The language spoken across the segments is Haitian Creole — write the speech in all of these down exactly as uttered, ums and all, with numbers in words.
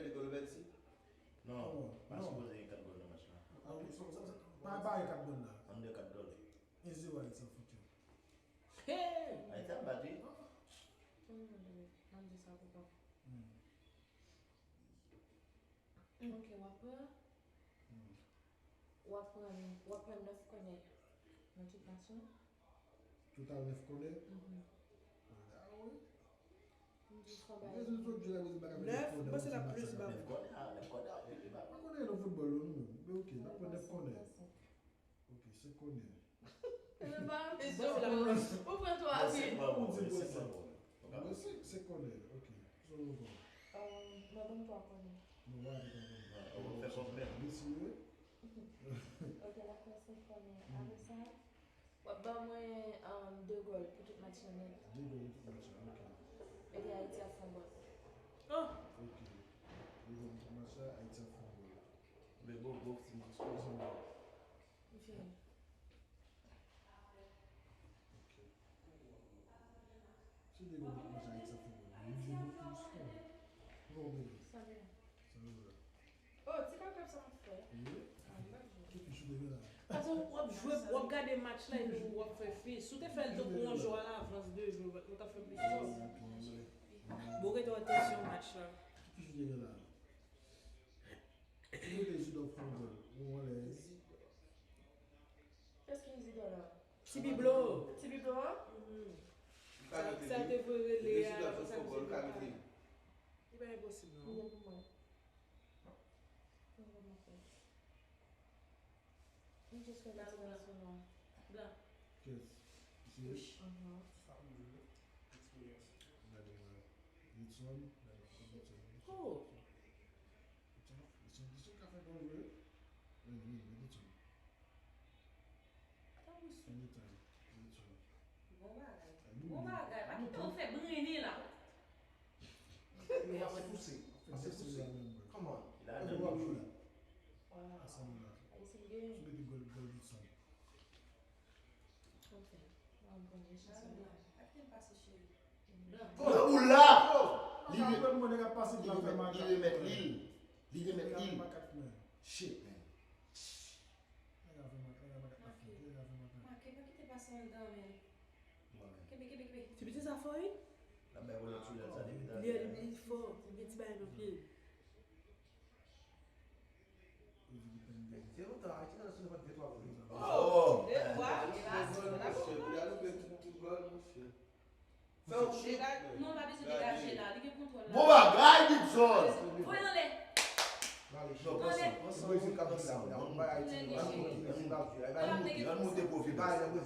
Li gòl pèdi? Non, pa sipoze gen kat gòl nan match la. Ah, ok, so, so, so, pa, pa gen kat gòl la. Anndan kat gòl. E zewo Ayiti ap fouti. Hey! Ayiti ap bat, wi. Mwen di sa pou kòm. Hmm. Ok, w ap pran. Hmm. W ap pran, w ap pran nèf kònè nan tout match lan. Total nèf kònè? Mhm. Ah, wi. Nèf, mwen panse l ap plis ba mwen. Nèf kònè, ah, nèf kònè, ah, wi, wi, ba mwen. Mwen konnen nou foutbòl, nou, men ok, n ap pran nèf kònè. Ok, senk kònè. Ou pran twa, wi. Ou di konsa. Mwen, senk, senk kònè, ok. So, nou pran. Euh, mwen ban m twa kònè. Non, mwen te konn. Mwen fè kòb menm. Mesi, wi. Ok, n ap pran senk kònè. Apre sa, w ap ban mwen, um, de gòl pou tout match lan nèt. De gòl pou tout match lan, ok. Epi Ayiti ap fè yon gòl. Oh! Ok. De gòl pou tout match la, Ayiti ap fè yon gòl. Men bon, bon, ti match. M fini. Ok. Se de gòl pou tout match la, Ayiti ap fè yon gòl. Wi, je vous pousse. Bon, ben. Sa vle. Sa vle. Oh, ti kapkap sa m ap fè. Wi. Ah, m pa jwe. Ki fichou de la? Paske w ap jwe, w ap gade match la epi w ap fè fi. Si w te fè l tankou yon jou alavans de jou, nou t ap fè plis fòs. Bon, rete w ap tann match la. Ki fichou de la? Ki kote Isidò fè yon gòl? Ou anlè. Kiyès ki Isidò la? Ti Biblo. Ti Biblo an? Mhm. Sa, sa te voye rele a, konsa misye fè. Li pa enposib, non. Li gen pou mwen. Mwen vrèman fè. M jis fè ti gason an. Blan. Kiyès? Isidò? Wi. Aham. Sa m jwe. Experience. Gade mwen. Litson. Gade Litson. Oh! Litson, Litson, Litson ka fè gòl vre. Wi, wi, wi, Litson. Tanpri sou. Anytime. Litson. Bon bagay. Bon bagay. Pa kite yo fè brenni la. Yo ap pouse. Ap pouse. Come on. Li la nan li. Wow. Ayisyen gen. Sou mete gòl, gòl Litson. Ok. Mwen pran Richardson. Gòl boul la! Li re-, li remèt, li remèt li. Li remèt li. Shit, man. Make, make pa kite pase anndan, men. Kenbe, kenbe, kenbe. Ti piti sa fò, wi. L ap bay vòlè sou lèl sa depi talè. Li, li fò. Li gen ti bagay nan pye l. Se lontan, Ayiti nan sou de twa gòl. Oh! De twa, la, la, la. Fè yon chit. Non, pa bezwen degaje la. Li gen kontwòl la. Bon bagay, Gibson! Voye l anlè. Non, pran san, pran san. Ann moute, ann moute, ann moute, ann moute, pwofil.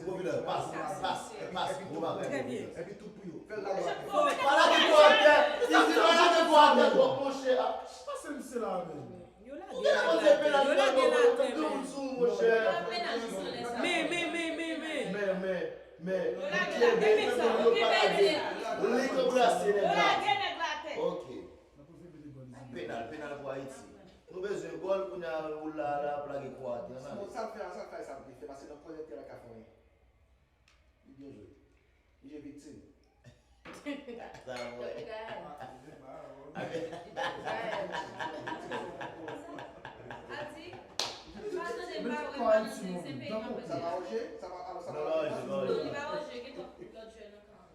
Pwofil, pas, pas, pas, bon bagay. Trè byen. Epi tout pou yo. Fè l la. Pa lage kò atè. Isit, pa lage kò atè twòp, monchè. Pase misye la, men. Yo lage l atè, yo lage l atè, men. Men, men, men, men, men. Men, men, men. Yo lage l atè, men sa, yo kenbe l. Li konn brase nèg la. Yo lage nèg la atè. Ok. Penal, penal pou Ayiti. Nou bezwen gòl, kounye a, ou la, la, ap lage kò atè. Sa l fè a, sa l fè a, sa l fè, paske nan kò nèg la ka fè anyen. Li byen jwe. Li jwe viktim. Sa vre. Ati, pa tande m pa wè mwen se, se peyi m ap pèdi. Sa pa Oje? Sa pa, alò, sa pa Oje? Non, li pa Oje, gen twòp lòt jwè nan kan.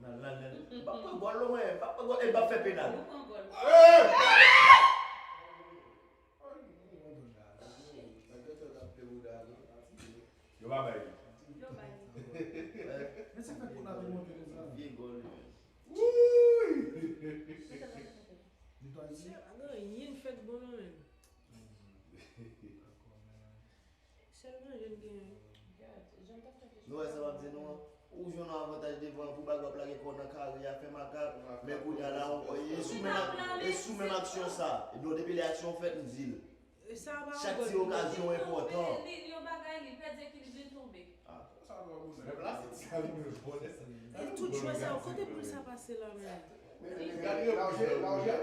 Nan, nan, nan. M p ap pran gòl, non, mwen. M p ap pran gòl, e m p ap fè penal. Nou pran gòl. Yo pa bay li. Yo bay li. Men sa k fè kout la te monte konsa. Vye gòl li menm. Wouy! Li pa di. Chè, pa gen anyen k fèt bon non menm. Sèl manje m genyen. Nou wè sa m ap di nou an? Ou jwenn yon avantaj devan pou bagay w ap lage kò w nan kare a, fè makak, men kounye a la, e sou menm ak-, e sou menm aksyon sa. Ebyen, depi lè aksyon fèt, m di l. Chak ti okazyon enpòtan. Li, li, yon bagay, li pèdi ekilib, li tonbe. Ah. E tout jwè sa yo, kote boul sa pase la menm? Li pa an jeu.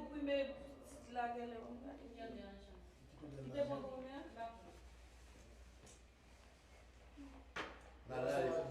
konprime pitit la genlè pou m gade. Li te pran konbyen? Maladi.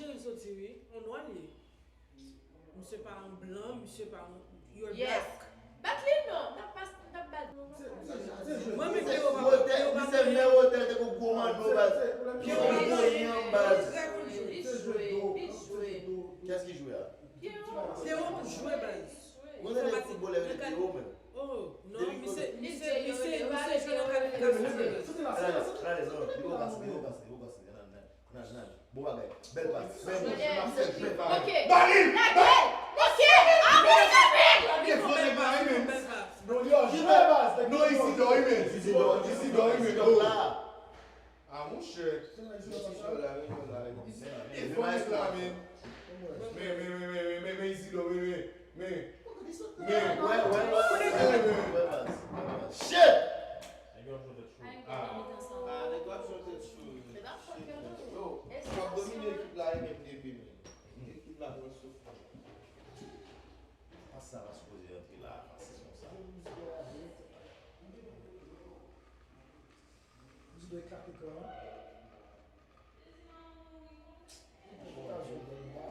Algérie soti wi, on nwa li ye. Misye pa yon blan, misye pa yon, you're Yes. Black. Bat li non, n ap pas, n ap bat. Mwen menm Théo pa Wotel, misye men Wotel te kou gwo mando baz. Pye w pa gen anyen baz. Trè konn jwe. Li jwe, li jwe. Kiyès ki jwe a? Pye w. Théo konn jwe baz. Wotel se foutbolè yo te Théo menm. Oh, non, misye, Li misye, jwe, misye, yo, misye jwe nan kalifikasyon de baz. Alèz, alèz, li bon pas, li bon pas, li bon pas. Nan, nan, nan. Bon bagay. Bèl pas. Bèl pas. Ok. Bali! Nèg, ok, avanse vit. Bèl pas. Non, yo, jwe baz. Non, Isidor, wi men. Isidor, Isidor, wi men. Oh. Ah, monchè. Isidor la, men, men, men, men, men, Isidor, men, men, men, men, men. Men, wè, wè, wè, wè, wè, wè, baz. Shit! Nèg yo ap jwe tèt cho. Ah, nèg yo ap jwe tèt cho. Yo, w ap domine ekip la, e menm depi men. Ekip la pral soufri. Pas sa pa sipoze rantre la, pas se konsa. Isidor eklate kan an.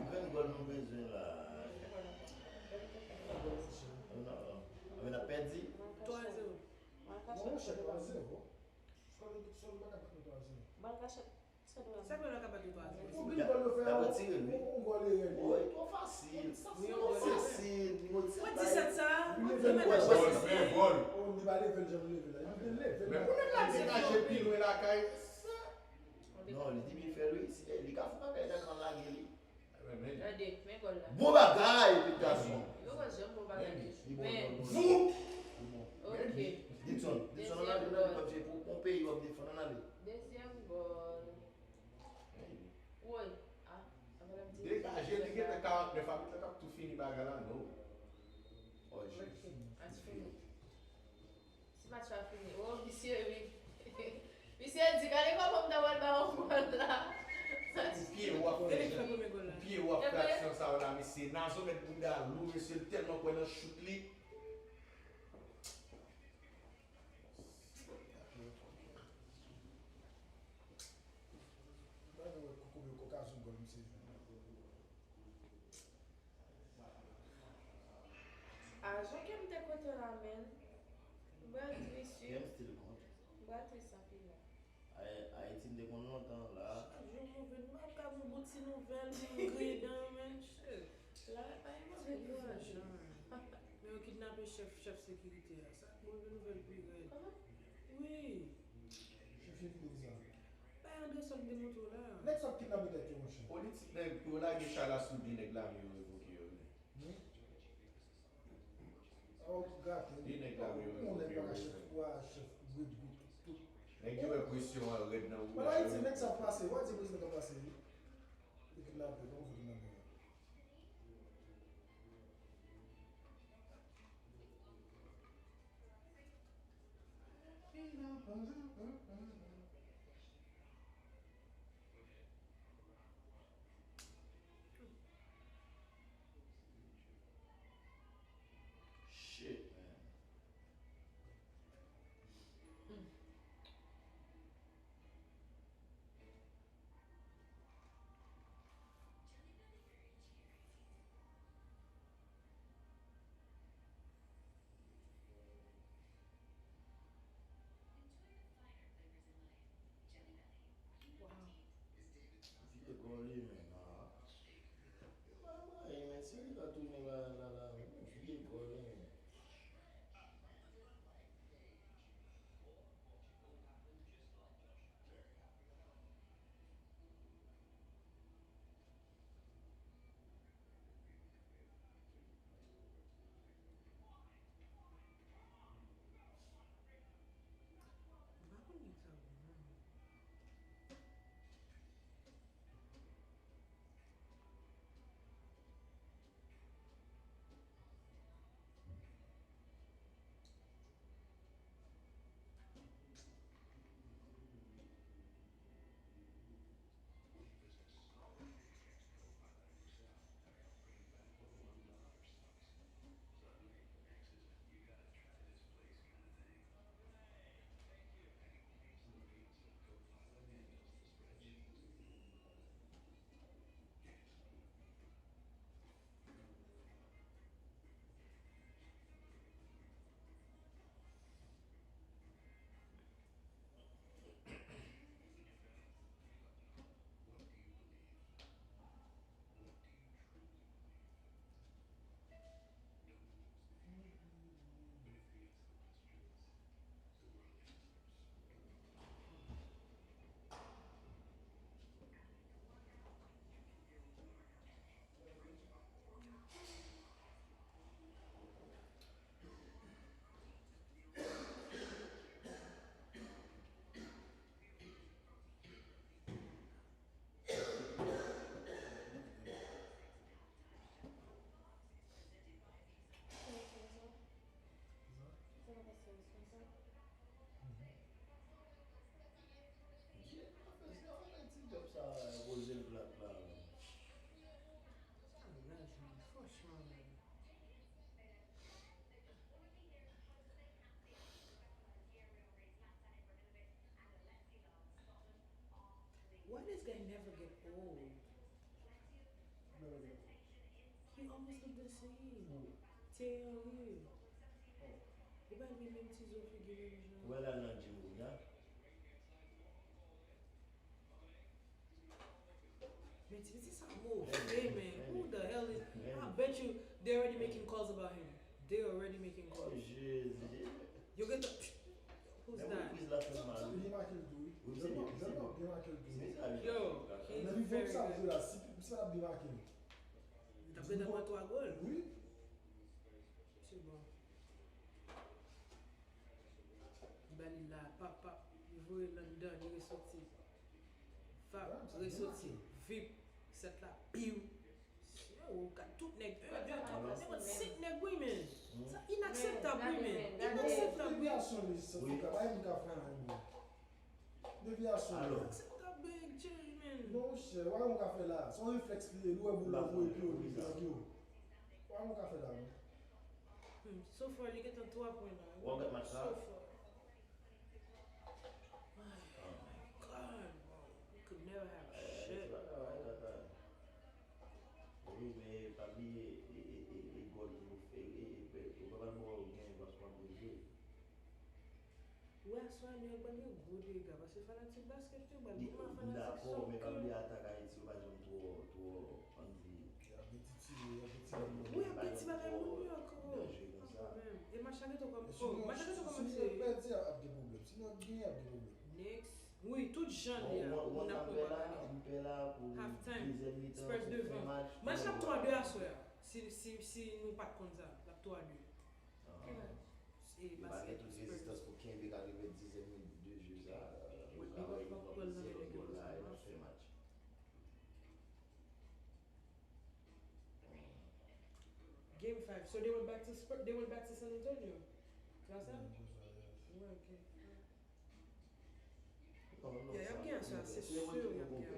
Grenn gòl nou bezwen la. Non, non. Anben n ap pèdi. Twa zewo. Non, monchè, twa zewo. Skò nou, skò nou pa ka bat nou twa zewo. Bal kachèt. Sa k fè nou ka bat nou twa zewo? Pou grenn gòl yo fè N ap a, retire li. yon gòl erè li. Wi, twò fasil. Sa fasil. Li mete Mwen disèt sa, Li li leve mèt l. la Bon, chèz. bon. Oh, li pa leve l, janm leve l la. Li te leve l. Men pou nèg la degaje pi lwen lakay. Non, li di pi fè l wi. Si li ka fè bagay la kan lage li. Men, men, Gade, men gòl la. Bon bagay, Picasso. Yo wè Janm bon bagay. Men, men, vou! Li bon. Ok. Dipson, Dipson, ann ale, ann ale, pap jwe pou yon peyi w ap defann, ann ale. Dezyèm gòl. Woy. Ah, apa l ap di? Degaje, li gentan karant nèf, abit la t ap tou fini bagay la, non. Oh, Jezi. Ok, match fini. Si match la fini, oh, misye, wi. Misye di, gade kòman m ta pral ba yon gòl la. Pou pye w ap fè, pou pye w ap fè aksyon sa yo la, mesye. Nazo mèt bouda lou, mesye, l tèlman kwè nan chout li. Gade wè kokobe yo koka sou gòl misye jwenn. Ah, jan ke m te kontan la, men. M pral tris, wi. Kèm stil kont? M pral tris anpil la. Ay-, Ayiti m te konn lontan la. Chak jou move, m ap ka gon bout ti nouvèl pou m griye dan yo, men. Shit. La pa yon move kouran jan. Men yo kidnape chèf, chèf sekirite a. Sa k move nouvèl pi rèd. Kòman? Wi. Chèf sekirite sa. Bay Anderson te montre w la. Nèg sa k kidnape tèt yo, monchè. Politik nèg, yo lage chala sou de nèg lame yo revoke yo, wi. Hmm? Oh, gate. De nèg lame yo revoke yo, wi. Yon nèg pa ka chèf, pa chèf, wi, wi, tout. Nèg yo wè presyon an rèd nan wi. Ann Ayiti, nèg sa ap pase, w a di prezidan k ap pase, wi. Li kidnape, kòman fè kidnape? Shit, man. Wow. Vye gòl li, men, ah. Yo pa mwayen, men, seri la tounen la, la, la, men, vye gòl li, men. M pa konn nèg sa yo non. Sa pa pase, sa. Jay pa fè sa, wè ti djòb sa, poze l plat la. Sa raj mwen, franchman, men. Why this guy never get old? He almost look the same. Thierry Henry. Li pa gen menm ti zo figi menm jan. Ou wè l al nan gym kounya? Men ti piti sa move, man. Who the hell is, I bet you they already making calls about him. They already making calls. Jezi. Yo gentan, who's that? Sa byen make l tou, wi. Wi, se byen, se byen. Byen make l tou. Yo, he's very good. Nan nivo sa ap jwe la, si, si sa ap byen make l. Li t ap gentan pran twa gòl. Wi. Voye London, li resoti. Fab resoti. Vip, sèt la, piw. Yo, ou ka tout nèg, en, de, twa, kat, nenpòt senk nèg, wi, men. Sa inakseptab, wi, men. Inakseptab, wi. Devyasyon li, sa, wi. Fika, pa yon ka fè anyen. Devyasyon li. Inakseptab, big change, men. Monchè, wè yon ka fè la. Se yon reflèks li ye, li wè boul la voye pi yo, li fè yo. Wè yon ka fè la, men. Hmm, so far, li gentan twa pwen la. Wè, gad match la. So far. Oh my God, bro. We could never have shit. Wi, men pa bliye, e, e, e, e gòl nou fè, e, e, e, yo pa pral ba w gen paspò pou jwe. Wi, aswè a, New York pral gen gwo dega, paske fanatik baskèt yo, pral gen fanatik soccer. Dakò, men pa bliye atak Ayiti yo pa janm twò, twò, ann di, y ap gen ti tire, y ap gen ti moun. Wi, y ap gen ti bagay moun yo ankò. Danje konsa. Pwoblèm. E match la gentan kòm, oh, match la gentan kòmanse. Si New York pèdi, ap gen pwoblèm. Si New York genyen, ap gen pwoblèm. Next. Wi, tout jan li a, moun ap pran pa la. Half time. Spurs devan. Match la ap twa de aswè a. Si, si, si nou pa t konn sa, l ap twa de. Ki match? E yo pa gen tout rezistans pou kenbe katrevendizyèm minit de jeu sa. Yo ka wè yo pran plizyè gòl la, yo nan fen match. Game five. So they went back to Spur-, they went back to San Antonio. That's that? Yeah, okay. Non, non, yeah, y ap gen sa, se sur, y ap gen sa.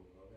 Twa de.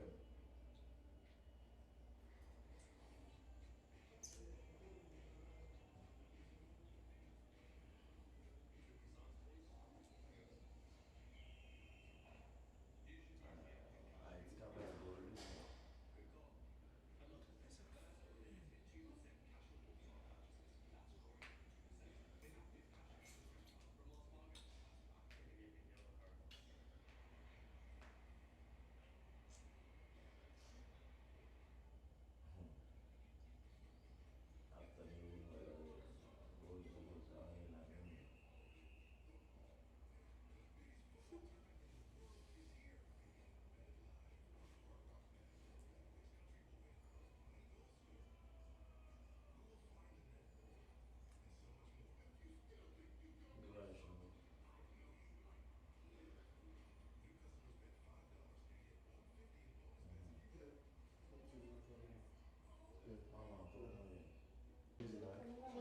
Non.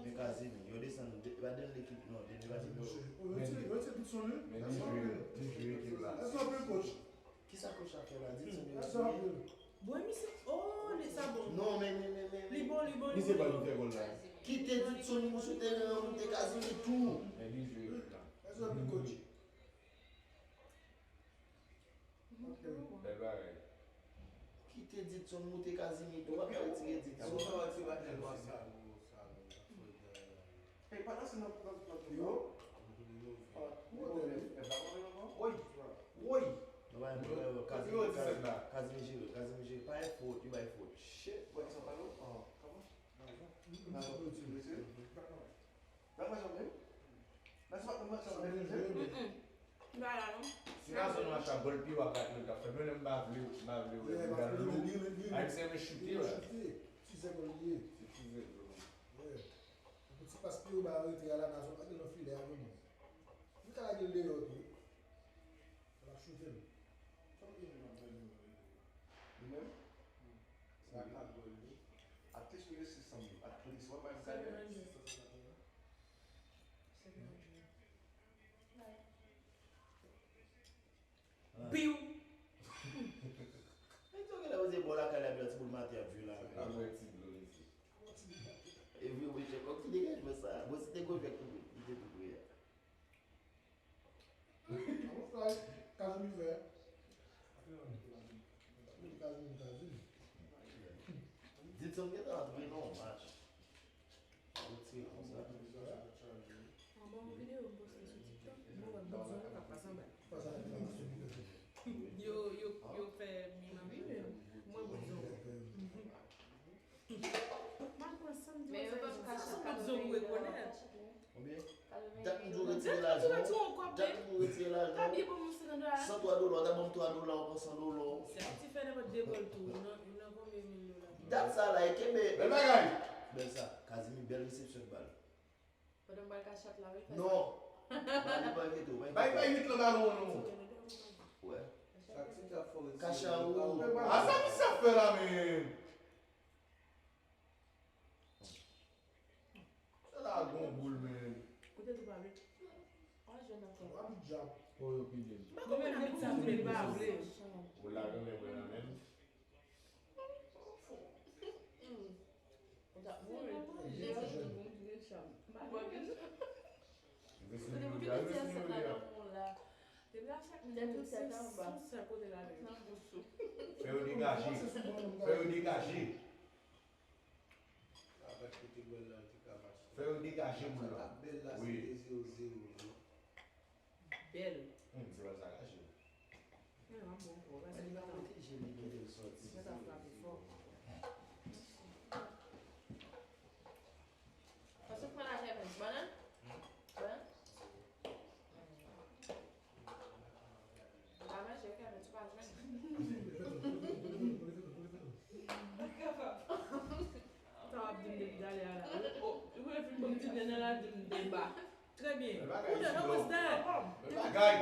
Men Casimir, yo desann, de, pa de lekip, non, de, de Casimir. Yo retire, yo retire tout son li. Men li jwe, li jwe ekip la. That's not good, coach. Kisa coach la fè la? Di son li retire. Bon, misye, oh, li sa bon. Non, men, men, men, men, men. Li bon, li bon, li bon. Misye pa vin fè gòl la. Kite tout son li sou teren an, monte Casimir tou. Men li jwe ekip la. That's not good, coach. Bèl bagay. Kite Ditson moute Kazimi tou, w ap retire Ditson. Sa w ap di batèl wa sa. Ey, pa nan se nan, nan, nan yo. Woy. Woy. Kazimi jere, Kazimi jere. Pa gen fot, yo bay fot. Shit. Wè, sa pa nou? Kòman? Nan pa janm menm. Nan se pa nan match la menm. Mm-mm. M pa la non. Si nan zòn match la, gòl pi w a kat mil k ap fè. Menm lè m pa vle, m pa vle wè. Ayisyen renmen choute la. Ti zè gòl li ye. Se ti zè gòl. Pou ti pas pi w ba rete a la nan zòn, pa gen nan filè a menm. Li ka lage l deyò tou. L ap choute l. Li menm? Sa ka gòl li. At least wi, sis san mil. At least, wè pa m gade. Biw! Mwen di w genlè poze bò lakay la, epi yon ti boul maten ap jwe la. Epi wi, chèf, kòm ti degajman sa. Bon, si te gwo jwèt tou, li te tou pre a. Mwen di yon kòb, dat men. Ou retire lajan. Pa byen ban mwen senkant dola. San twa dola, w ta ban m twa dola, ou pran san dola. Se yon ti fè nenpòt de bòl tou. Nan, nan konbyen mil dola? Dat sa la, e kenbe. Bèl bagay. Bèl sa. Kazimi, bèl resepsyon bal. Pandan m pral kachat la, wi. Non. Bal li pa enkyete w, pa enkyete w. Bay, bay uit lan balon an non. Wè. Sa ti tap fò retire. Kachawou. A sa misye ap fè la menm? Sa la gon boul, men. Ou te di pa vle. An jwenn ankò. W ap djab. Pou yo pile. M pa konprann avèk sa, m te pa vle. Ou la gen men mwen nan men. Ou t ap mouri. Mwen se moun ki te di a sèt la nan men w la. Depi a sèt, mwen se yon sèl kote la menm. Nan bouch ou. Fè yo degaje. Fè yo degaje. Avèk kote bòl la, li te ka mache. Fè yo degaje moun nan. Sa k ap bèl la, se de zewo zewo, non. Bèl. Hmm, se bòl sa kache. Men, m ap bon pou ou, paske li pa ta, li pa ta frape fò. Paske pran lajè, men, bannann? Bannann? Ou pa manje, ou ka manje, ou pa jwenn. Sa w ap di m depi talè a la. Ou, ou vle fin ban m ti nen nan la, di m deba. Trè byen. Ou nan, nan pwostè. Bèl bagay.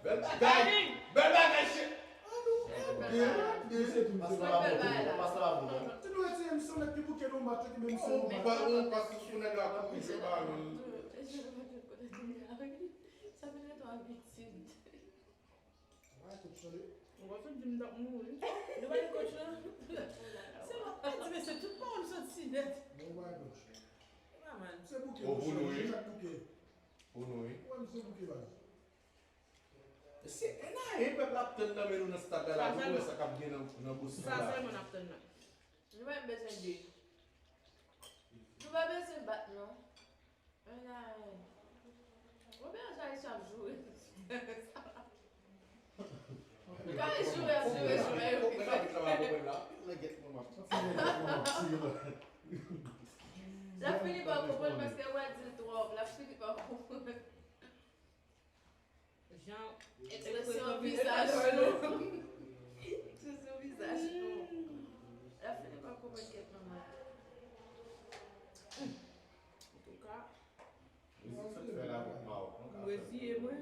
Bèl bagay. Bèl bagay, chè. Byen, byen. Pas la ba bon, pas la ba bon, non. Ti nou retire misyon nèt ki bouke nou, match ki menm son. Ou pa, ou pa sou nèg la kouri, se pa nou. Sa vin ret yon abitid. Mwen kout chan li. Mwen kout di m t ap mouri. Nou pa gen kout chan? Se pa di, men se tout pawòl soti nèt. Mwen pa gen kout chan. E pa mal. Se bouke. O, pou nou, wi. Chak bouke. Pou nou, wi. Wè, misye bouke, baz. Se, e nan ayen pèp la ap tann nan men nou nan stad la, la, nou wè sa k ap gen nan, nan Boston la. Sa sèlman n ap tann nan. Nou pa menm bezwen de. Nou pa bezwen bat, non. Mwen la, mwen bezwen Ayisyen ap joure. Kay joure, ap joure, joure. L ap fini pa konprann paske w a di l twòp. L ap fini pa konprann. Jan ekspresyon vizaj nou. Ekspresyon vizaj nou. L ap fini pa konprann kèk manman. Antouka, mwen reziye mwen.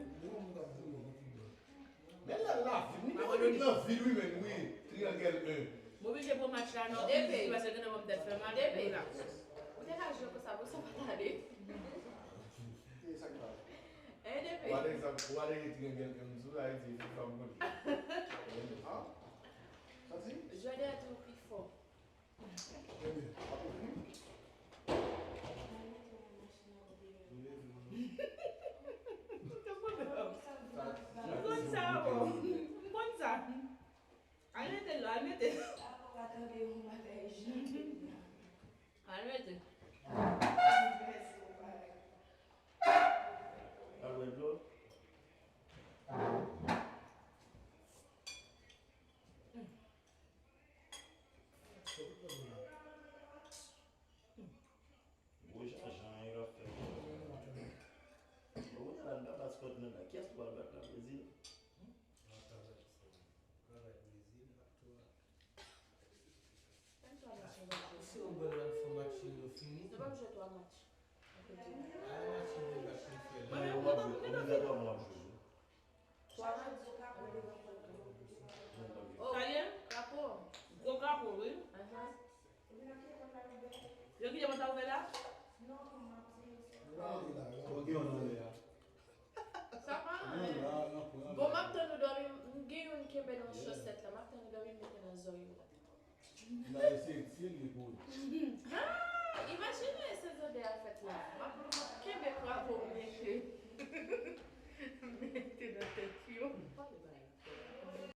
Men lè l la vil, li gen limit nan vil wi, men wi, triyangèl en. M oblije pran match la non, paske genlè ban m tèt fè mal. Ou te ka jwe konsa, konsa pa tande. Ki sa ki pase? Ou pa te egzanp, ou pa te gen triyangèl en m di w la, e di FIFA m konn jwe. An? Sa di? Jwè dèyè tou pi fò. Ebyen, apre fini. M konn sa, bro. M konn sa. Al mete l la, al mete l. Al mete. Al mete l. Gwo jan jan yo ap fè. Bon, kounye a la, n pa bat Scotland la. Kiyès nou pral bat la? Brezil? Si yon bòl la fè match yo fini. Nou p ap jwe twa match. Ay, match yo, match yo fè la. Mwen menm, mwen pa konn konbyen fè. Twa. Sa ye? Krapo. Gwo krapo, wi. Ahan. Yo kite pòt la ouvè la? Sa pa anyen. Bon, m ap tann ou dòmi. M gen youn kenbe nan chosèt la. M ap tann ou dòmi, m mete nan zòrèy ou. Li la eseye tire li pou li. Ah, imajine se zòdè a fèt la. M ap, m ap kenbe krapo m mete. Mete nan tèt yo.